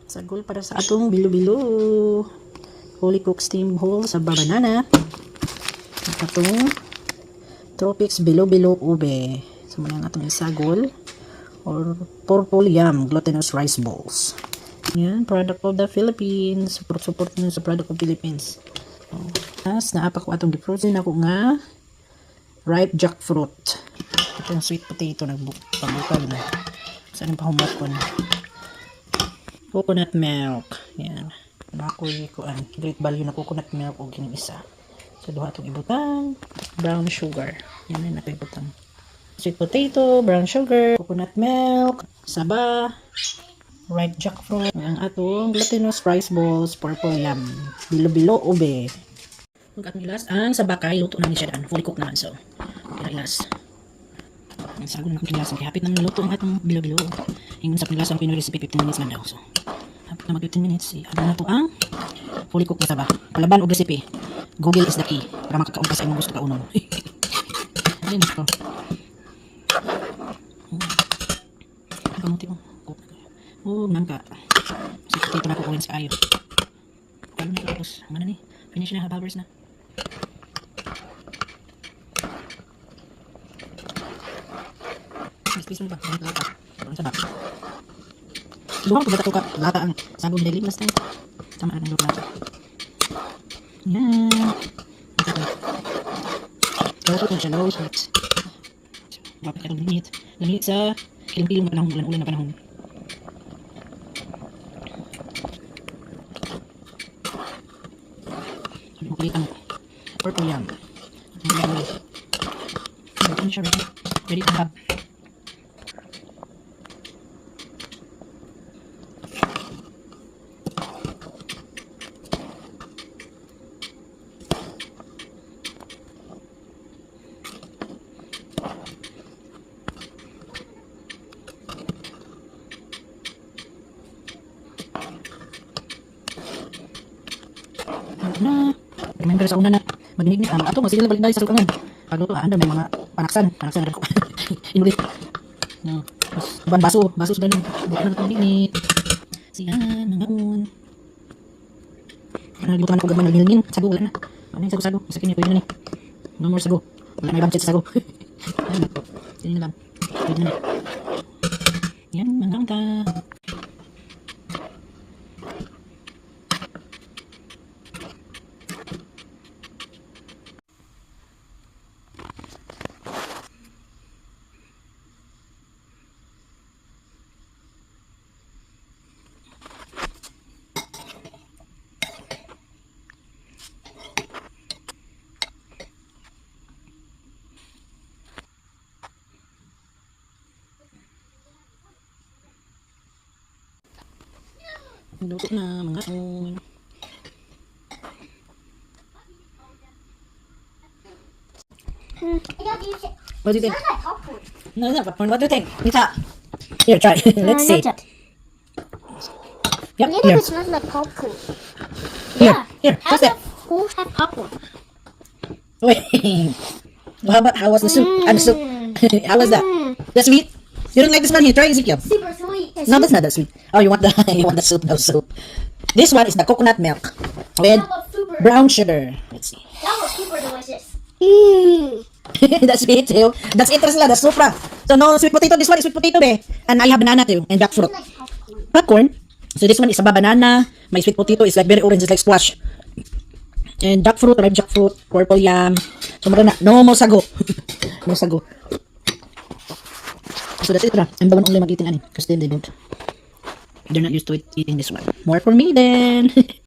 Sagol para sa atong bilo-bilo. Fully cooked steamed whole sa banana. At atong Tropics Bilo-Bilo Ube. So, mao ang atong isagol or purple yam glutinous rice balls. Yan, product of the Philippines. Support, support nyo sa product of Philippines. Oh. Tapos, naa pa ko atong gi-frozen ako nga ripe jackfruit. Ito yung sweet potato, nagbukal na. Saan yung pahumokon? Coconut milk. Yan. Ako'y kuan, Great Value na coconut milk og kining isa. So duha atong ibutang. Brown sugar. Yan na nato ibutang. Sweet potato, brown sugar, coconut milk, saba, ripe jackfruit, ang atong glutinous rice balls, purple yam, bilo-bilo ube. Ug atong ilas ang saba kay luto na ni siya daan. Fully cooked naman, so okay na ilas. Ang sagol na akong ilas kay hapit na naluto ang atong bilo-bilo. Ingon sa panglas ang Pinoy recipe, 15 minutes man daw. So hapit na mag 15 minutes, i-add na to ang fully cooked na saba. Palaban og recipe. Google is the key para makakaon ka sa imong gusto kaunon. Ayun ko. Ang kamuti mo. Cook na kayo. Oh, nangka. Sweet potato na ko, orange kaayo. Kalo na ito, tapos ano na ni? Finish na, half hours na. Please, please, ba? Lata. Ang saba. Luwang ko ba ito ka? Lata ang sabon dili last time. Tama na ng lata. Yan. Ito. Low heat na siya, low heat. Dapat ka limit. Limit sa kilong-kilong na panahon, ulan-ulan na panahon. Sabi mo, kulitan mo. Purple yam. Ito na siya, ready. Ready to have. Na. Remember sa una na magnignit ang ato masigil balik sa sukangan. Pagluto anda may mga panaksan, panaksan na ko. Inulit. No. Tapos, uban baso, baso sa ganun. Bukan na itong nignit. Siyan, mga un. Ano, nagluto na ako gamay, nagngilngin. Sago, wala na. Ano yung sago-sago? Sa kanya, pwede na ni. No more sago. Wala na ibang sa sago. Ayun na po. Yan na lang. Pwede na ni. Yan, mga unta. Luto na, mga un. What do you think? Smells like popcorn. No, it's not popcorn. What do you think? Nita. Here, try. Let's see. Not yet. Yep, Little here. bit smells like popcorn. Here, Yeah. here. How Taste it. the who have popcorn? Wait. How was the soup? And soup. How was that? That's sweet? You don't like this one? Here, try, Ezekiel. Super sweet. No, that's not that sweet. Oh, you want the soup? No soup. This one is the coconut milk with That was super. brown sugar. Let's see. That was super delicious. That's sweet too. That's interesting. That's supra. So no sweet potato. This one is sweet potato, be. And I have banana too and jackfruit. Like popcorn. Popcorn. So this one is a banana. My sweet potato is like very orange. It's like squash. And jackfruit, red jackfruit, purple yam. So mara na. No more sago. No sago. So that's it ra. I'm the one only mag-eating ani. Because then they don't. They're not used to it eating this one. More for me then.